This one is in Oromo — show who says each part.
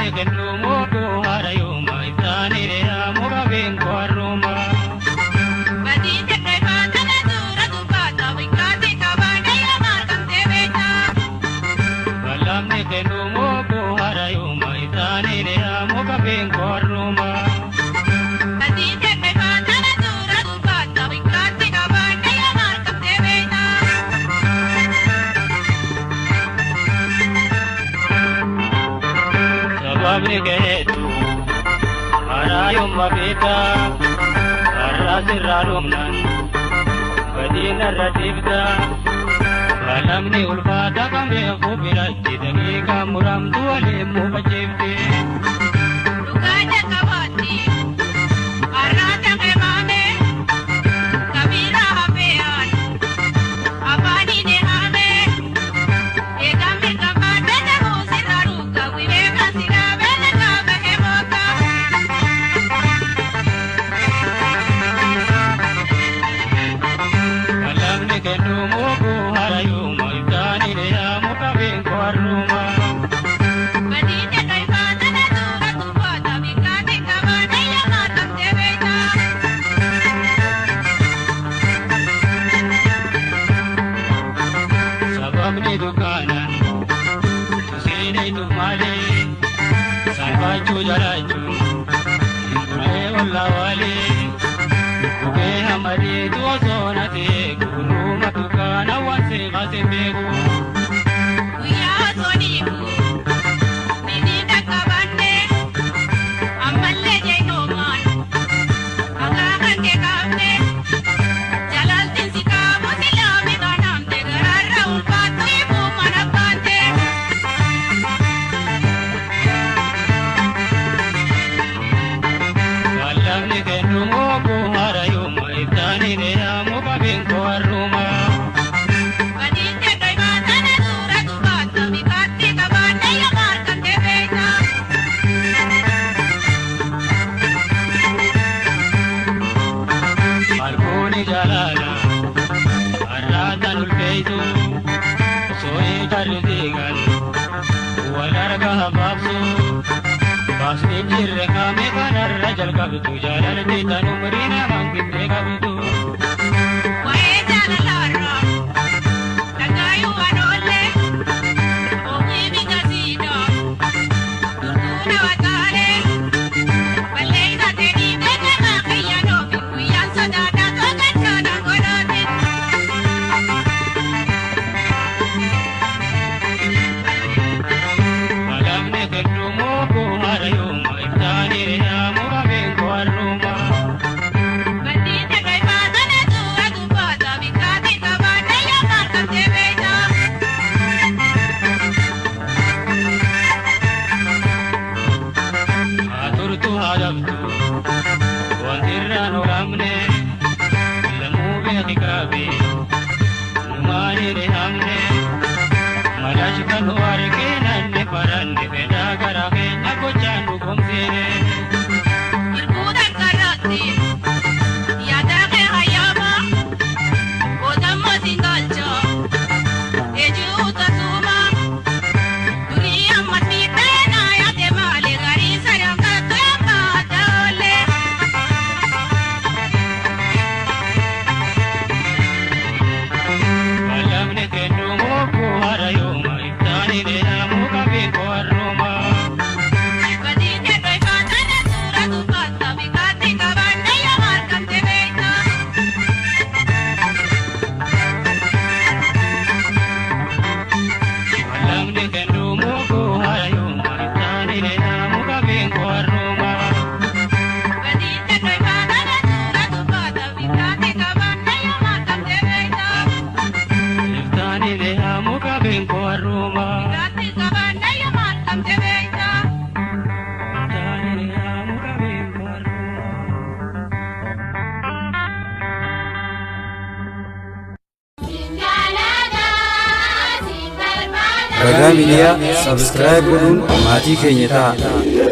Speaker 1: Balamni kennuumoo haarayuma ibsaanii muka beekoo har'uma. Balamni kennuumoo haarayuma ibsaanii muka beekoo har'uma. Sababni keetu haarayuma beekaa har'a sirraa dhumnaan badiinarra dibdaa. Balamni ulfaata kan beeku biratti daqiiqaa muramtu waliin mufachiifte. Balamni kennuumuu haarayuma ibsaanii deeyaa muka beeku har'uma. Sababni dukkaanaan tuseeneetu malee salphachuu jalaachuun hin bulee ollaa waalee gugee hamadiitu osoo na ta'e gurruma dukkaana waan seeqase beeku. Balamni kennuumuu haarayuma ibsaanii deeyaa muka beeku har'uma. Alkooni jaalala har'aatan ulfeessu sooyee tarrisiigan wal arga habaabsu baasni jirre kaame kanarra jalqabdu jaalalti tan umrii namaan qixxee qabdu. Balamni kennuumuu haarayuma ibsaanii re'aa muka beeku har'uma. Haa turtu haa dhabdu wanti irraan olamne lamuu beeki qabe numaan hirihamne malash kan nu argee nanni baranne fedhaa gara keenya gochaan nu gomsine. Balamni kennuumuu haarayuma ibsaanii deemaa muka beeku har'uma. Balamni kennuumuu haarayuma ibsaanii deemaa muka beeku har'uma. Iftaanii deemaa muka beeku har'uma. Iftaanii deemaa muka beeku har'uma.
Speaker 2: Ragaa Miidiyaa subscribe godhuun maatii keenya ta'a.